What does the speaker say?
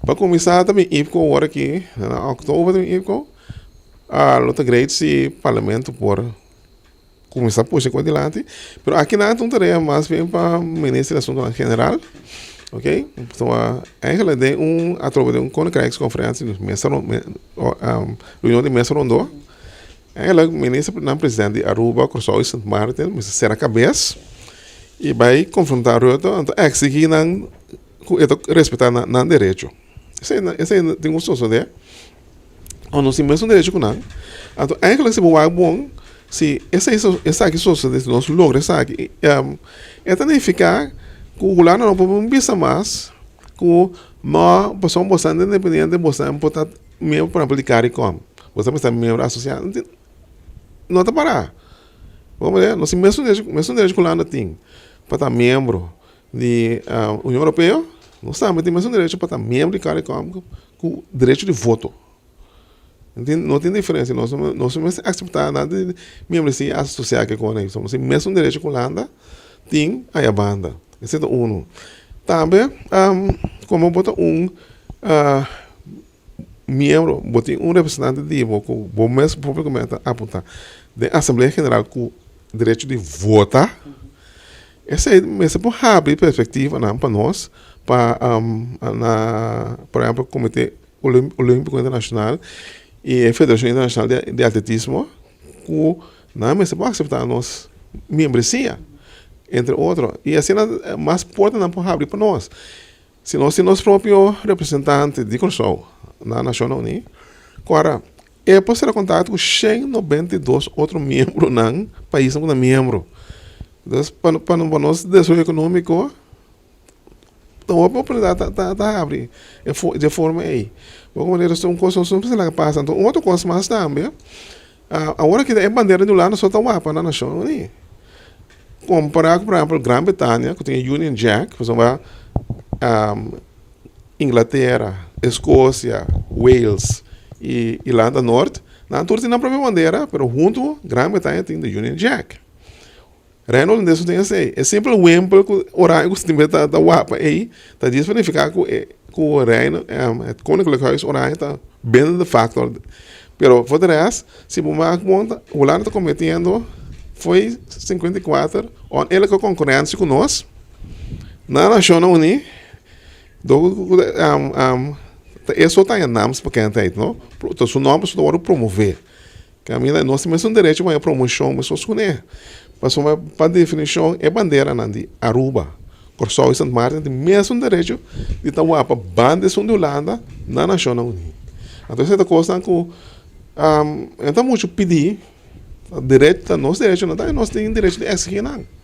Pa kuminsá tambe IPKO awor aki, na òktober tambe IPKO, lo ta great si parlamento por kuminsá pusha ku adilanti. Pero aki nan ta un tarea mas bien pa Minister di Asuntonan General, ok. Pasobra eigenlijk den un atrobe den un Koninkrijksconferentie, dus mesa reunion di mesa rondó, eigenlijk minister nan president di Aruba, Kòrsou i Sint Maarten mester sera kabes i bai konfrontá Rutte anto eksigí nan ku e ta respetá nan derecho. Esei esei tin ku sosodé. O nos tin mesun derecho ku nan. Anto eigenlijk si bo wak bon, si esei esaki sosodé, si nos logra esaki, e ta nifiká ku Hulanda no por bisa mas ku no pasobra bo ta independiente bo por ta miembro por ehempel di Caricom, bo ta mester miembro asosiá. No ta pará. Bo mira, nos tin mesun derecho, mesun derecho ku Hulanda tin pa ta miembro di Union Europeo, nos tambe tin mesun derecho pa ta miembro di Caricom ku derecho di voto. No tin diferensia, nos no mester akseptá nada di miembresia asosiá ke kos ei. Nos tin mesun derecho ku Hulanda tin aya banda. Esei ta unu. Tambe komo bo ta un miembro, bo tin un representante di bo ku bo mes públikamente a apuntá den Asamblea General ku derecho di vota. Esei mester por habri perspektivanan pa nos pa na por ehempel Komite Olímpiko Internashonal i e Federashon Internashonal di Atletismo ku nan mester por akseptá nos miembresia entre otro i asina mas portanan por habri pa nos. Si nos tin nos propio representante di Kòrsou na Nashonnan Uní, ku ora e por sera kontakto ku 192 otro miembronan, paisnan ku ta miembro. Entonces, pa nos desaroyo ekonómiko, ta hopi oportunidat ta habri di e forma ei. Bo manera un kos nos no mester laga pasa. Anto un otro kos mas tambe, awor aki e bandera di Hulanda so ta wapa na Nashonnan Uní. Kompará ku por ehèmpel Gran Bretania ku tin e Union Jack, pasobra Inglatera, Eskosia, Wales i Irlanda Nort, nan tur tin nan propio bandera, pero huntu Gran Bretania tin the Union Jack. Reino Hulandes no tin esei. E simpel wempel ku oranje ku stimbe ta wapa ei ta djis pa nifiká ku e ku Reino, het Koninklijk Huis Oranje ta binnen de factor. Pero for de rest, si bo mak bon, Hulanda ta kompetiendo fo'i 54 oneerlijke konkurensia ku nos na Nashonnan Uní dor ku ta e so ta haña naamsbekendheid, no? Ta su nòmber so ta wòrdu promové. Kaminda nos tin mesun derecho pa haña promoshon meskos kuné. Pasobra pa definishon e banderanan di Aruba, Kòrsou i Sant Martin tin mesun derecho di ta wapa banda esun di Hulanda na Nashonnan Uní. Anto esei ta kosnan ku e ta muchu pidi, ta nos derecho, no ta nos tin derecho di eksigí nan.